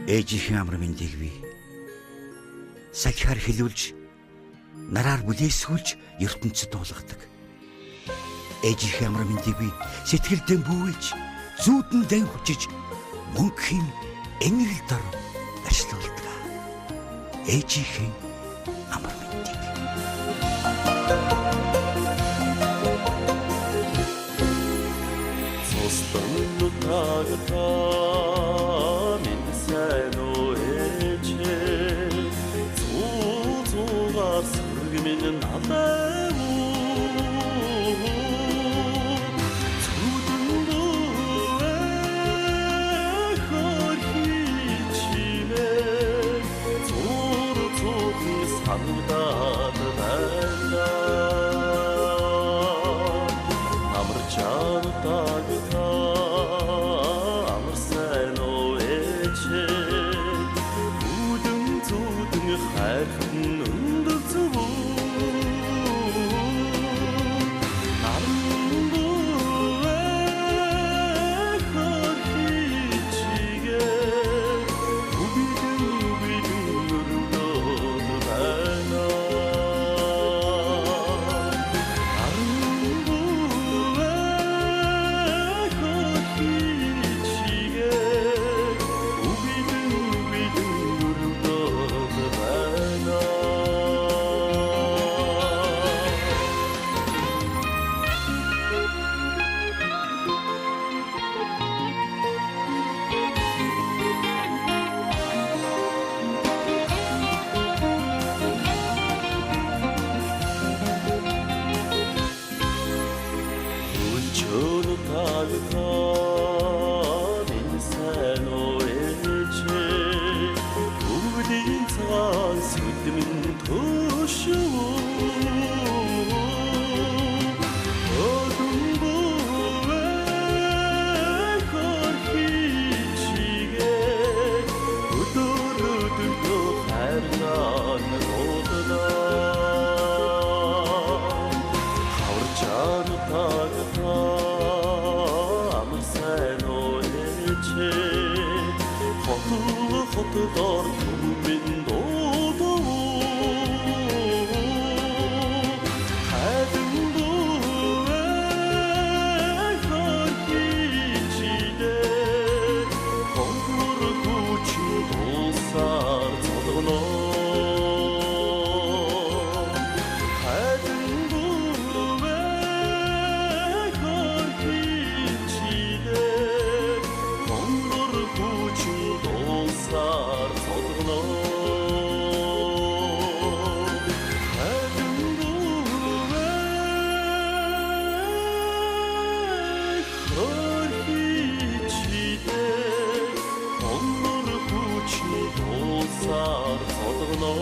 Ээжийнхээ амар мэндийг би салхиар хилүүлж нараар бүлээсгүүлж ертөнцид дуулгадаг. Ээжийнхээ амар мэндийг би сэтгэлдээ бүүвэж зүүдэндээ хүчиж мөнхийн энэрэл дор ашлуулдаг. Ээжийнхээ амар мэндийг. Цустан нутагта минь сайн уу ээжээ, зүү зүүгаар сүрэг минь надад зүудэн дүүэ хөрхий чимээ зур зүүхэн санагдаад байна. Амарчаа нутагта амар сайн уу ээжээ, үүдэн зүүдэн хайрхан өндөр зөв наран дүүэ хөрхий чигээ үбидэн үбидэн өрөвдөд байна. Наран дүүэ хөрхий чигээ үбидэн үбидэн өрөвдөд байна. Өчөө нутагта минь сайн уу ээжээ, бүгдийн цагаан сүд минь төшөв өдөн бүүвэ хөрхий чигээ өдөр өдөртөө хайрлан дуудана. Хаварчаа нутагта амар сайн уу ээжээ, хотол хотдоор төв минь дуудав. Хайдан дүүвэ хөрхий чигээ хонгор хүчин дуусаар цолгоно. Хайдан дүүвэ хөрхий чигээ хонгор хүчин дуусаар цолгоно. Хайдан дүүвэ хөрхий чигээ хонгор хүчин дуусаар цолгоно.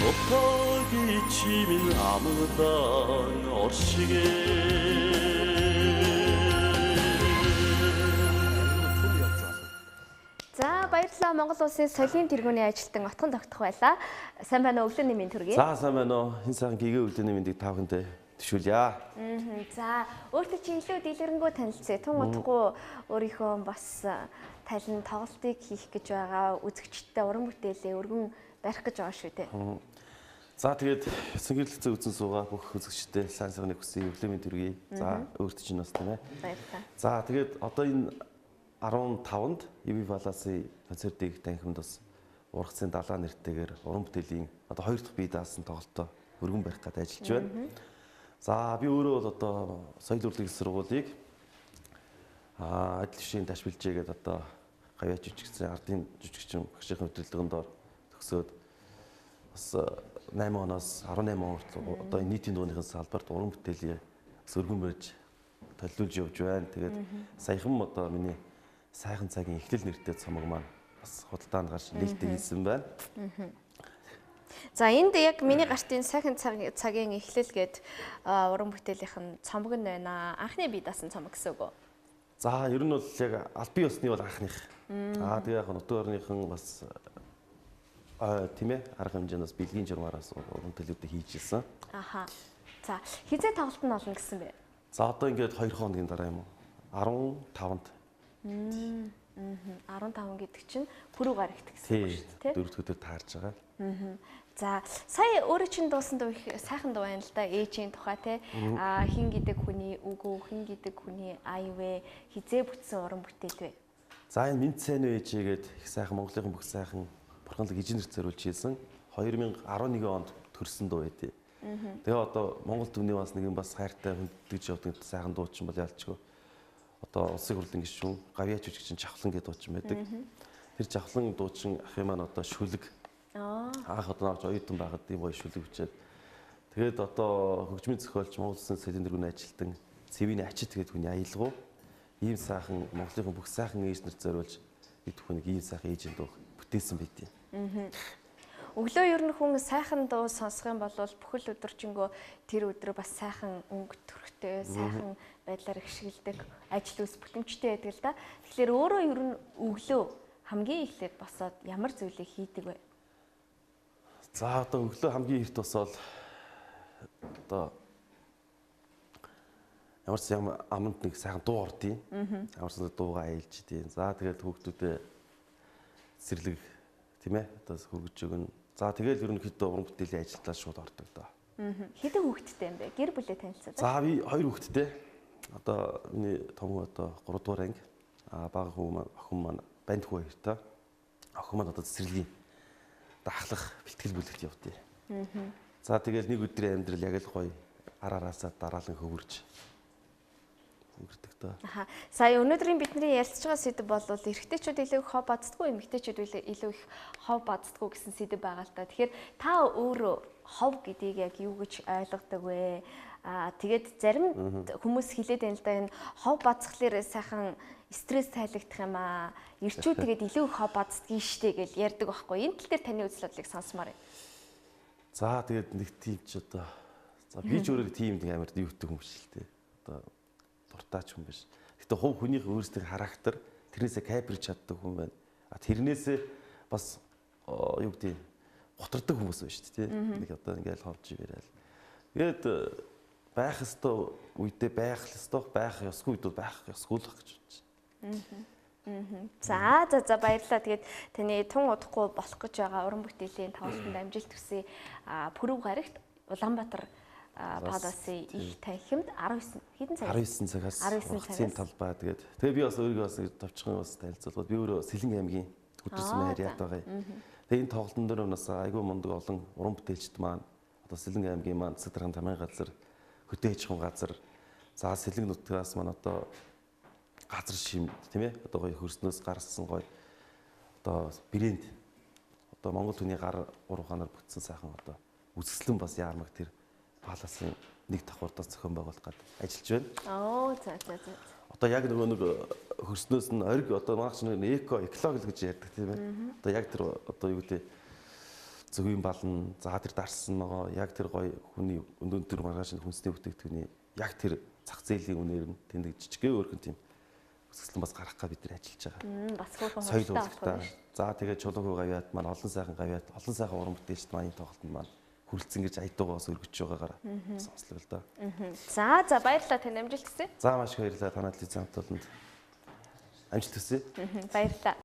Нутагийн чимэн амгалан оршигээ. За баярлалаа, Монгол Улсын соёлын тэргүүний ажилтан Отгон тогтох байлаа. Сайн байна уу, өглөөний мэнд төргий. За сайн байна уу? Хин сайхан гэгээ өглөөний мэндийг та бүхэндээ төвшүүлье. За өөртөө чи илүү дэлгэрэнгүй танилцъя. Тун удахгүй өөрийнхөө бас талын тоглолтыг хийх гэж байгаа үзэгчдэд уран бүтээлээ өргөн барих гэж байгаа шүү дээ. За тэгээд цэнгэрлэгцээ үзэн суугаа бүх үзэгчдэд сайн сайхныг хүсье, өглөөний мэнд төргий. За өөртөө чинь бас тийм ээ. Баярлалаа. За тэгээд одоо энэ 15-нд EV Palace-ийн концертыг танхимд бас ургацын далаа нэртэйгээр уран бүтээлийн одоо хоёр дахь бие даасан тоглолтоо өргөн барих гэдэг ажиллаж байна. За би өөрөө бол одоо соёл урлагийн сургуулийг адил бишийн ташбилжээ гэдэг одоо гавьяа жүжигчсэн ардын жүжигчин багшийн удирдлагын доор төгсөөд бас 8 оноос 18 он хүртэл одоо энэ нийтийн дууныхын салбарт уран бүтээлийн бас өргөн барьж төлөвлөж явж байна. Тэгээд саяхан одоо миний сайхан цагийн эхлэл нэртэй цомог маань бас худалдаанд гарч нээлттэй хийсэн байна. За энд яг миний гартын сайхан цагийн эхлэл гээд уран бүтээлийнх нь цомог нь байна. Анхны бие даасан цомог гэсэн үг үү? За ер нь бол яг албан ёсны бол анхных. Аа тэгээ яг нутгийн орныхан бас тийм ээ арга хэмжээнд бас бэлгийн журмаараас уран бүтээлүүдээ хийж ирсэн. Аха. За хизээ тоглолт нь болно гэсэн бэ? За одоо ингээд 2 хоногийн дараа юм уу? 15-нд 15 гэдэг чинь пүрэв гарагт гэсэн үг шүү дээ, тий? Дөрөв дэх өдөр таарж байгаа. За, сая өөрөө чинь дуусан дуу их сайхан дуу байна л да. Ээжийн тухай те. Аа хин гэдэг хүний үг үү, хин гэдэг хүний ай вэ? Хизээ бүтсэн уран бүтээл вэ? За энэ минь сайн үү ээжээгээд их сайхан Монголын бүх сайхан бурханлаг инженерт зориулж хийсэн 2011 онд төрсэн дуу байдیں۔ Тэгээ одоо Монгол түмний бас нэгэн бас хайртай хүндэтгэж явдаг сайхан дуучин бол ялчгүй. Одоо улсын хурлын гишүүн Гавьяа жүжигчин Жавхлан гэдэг дуучин байдаг. Тэр Жавхлан дуучин ахын маань одоо шүлэг. Анх одоо навч оюутан байхад ийм гоё шүлэг бичээд тэгээд одоо хөгжмийн зохиолч Монгол Улсын соёлын дэргэний ажилтан Цэвийн ачит гэдэг хүний аялгау ийм сайхан Монголын бүх сайхан ээж нарт зориулж бид бүхэн нэг ийм сайхан ээжийн дуу бүтээсэн байдیں. Өглөө ер нь хүн сайхан дуу сонсох юм бол бүхэл өдөржингөө тэр өдөр бас сайхан өнгө төрхтэй, сайхан байдлаар ихшгэлдэг, ажил үйлс бүтэмжтэй байдаг л да. Тэгэхээр өөрөө ер нь өглөө хамгийн эхлээд босоод ямар зүйлийг хийдэг вэ? За одоо өглөө хамгийн эрт босоод одоо ямар ч юм аманд нэг сайхан дуу ордیں۔ Ямар ч дуугаа аялж идэв. За тэгээд хүүхдүүдээ цэцэрлэг тийм ээ одоо хөргөж өгнө. За тэгэл ерөнхийдөө уран бүтээлийн ажилдаа шууд ордог доо. Хэдэн хүүхэдтэй юм бэ? Гэр бүлээ танилцуулаа. За би 2 хүүхэдтэй. Одоо миний том хүү одоо 3 дугаар анги. А бага хүү маань охин маань банд хүү хоёртой. Охин маань одоо цэцэрлэгийн дахлах бэлтгэл бүлэгт явдیں۔ За тэгэл нэг өдрийн амьдрал яг л гоё ар араасаа дараалан хөвөрж өнгөрдөг доо. Аха. Сая өнөөдрийн бидний ярилцж байгаа сэдэв бол эрэгтэйчүүд илүү их хов бацдаггүй, эмэгтэйчүүд илүү их хов бацдаггүй гэсэн сэдэв байгаа л та. Тэгэхээр та өөрөө хов гэдгийг яг юу гэж ойлгодог вэ? Аа тэгээд зарим хүмүүс хэлээд байна л да, энэ хов бацхлаар сайхан стресс тайлагдах юм аа. Ирчүүд тэгээд илүү их хов бацдгийг штэ гэж ярьдаг байхгүй. Энэ тал дээр таны үзэл бодлыг сонсомоор байна. За тэгээд нэг тийм ч одоо за би ч өөрөө тийм нэг амар юутай хүн биш л дээ. Одоо дуртаач хүн биш. Гэтэ хувь хүнийх өөрсдийн характер тэрнээсээ кайпэрч чаддаг хүн байна. А тэрнээсээ бас юу гэдэг гутардаг хүмүүс байна шүү дээ. Нэг одоо ингээл ховж ирээл. Тэгээд байх ёстой үедээ байх ёстой, байх ёсгүй үед байх ёсгүй л гэж бодож байна. За за за баярлалаа. Тэгээд таны тун удахгүй болох гэж байгаа уран бүтээлийн тоглолтод амжилт хүсье. Пүрэв гарагт Улаанбаатар Паласын их танхимд 19 хэдэн цаг 19 цагаас 19 талбай. Тэгээд тэгээ би бас өөрийгөө бас товчхон бас танилцуулбал би өөрөө Сэлэнг аймгийн өдөрсөн харьяат байгаа. Тэгээ энэ тоглолтын дээр бас айгүй мундаг олон уран бүтээлчд маань одоо Сэлэнг аймгийн маань засаг даргын тамийн газар, хөдөө аж ахуйн газар, за Сэлэнг нутгаас маань одоо газар шим тийм ээ одоо гоё хөрснөөс гарсан гоё одоо брэнд одоо Монгол хүний гар ургаанаар бүтсэн сайхан одоо үзэсгэлэн бас яармаг тэр Паласын нэг давхардаас зохион байгуулах гээд ажиллаж байна. Оо за за за. Одоо яг нөгөө нэг хөрснөөс нь ориг одоо манайх чинь эко экологи гэж ярьдаг тийм ээ. Одоо яг тэр одоо юу гэдэг зөвийн балан за тэр дарсан ногоо яг тэр гоё хүний өндөр маргааш хүнсний бүтээгдэхүүний яг тэр зах зээлийн үнээр нь тэндэг жижигхэн өөрхөн тийм үзэсгэлэн бас гаргах гэж бид нар ажиллаж байгаа. Бас хөөрхөн соёл болох. За тэгээд чулуугүй гавьяат маань олон сайхан гавьяат олон сайхан уран бүтээлчд маань энэ тоглолтод маань хүрэлцэн гэж аятуугаас өргөж байгаагаараа сонслоо л доо. За за баярлалаа, танд амжилт хүсье. За маш их баярлалаа танай телевизийн хамт олонд. Амжилт хүсье. Баярлалаа.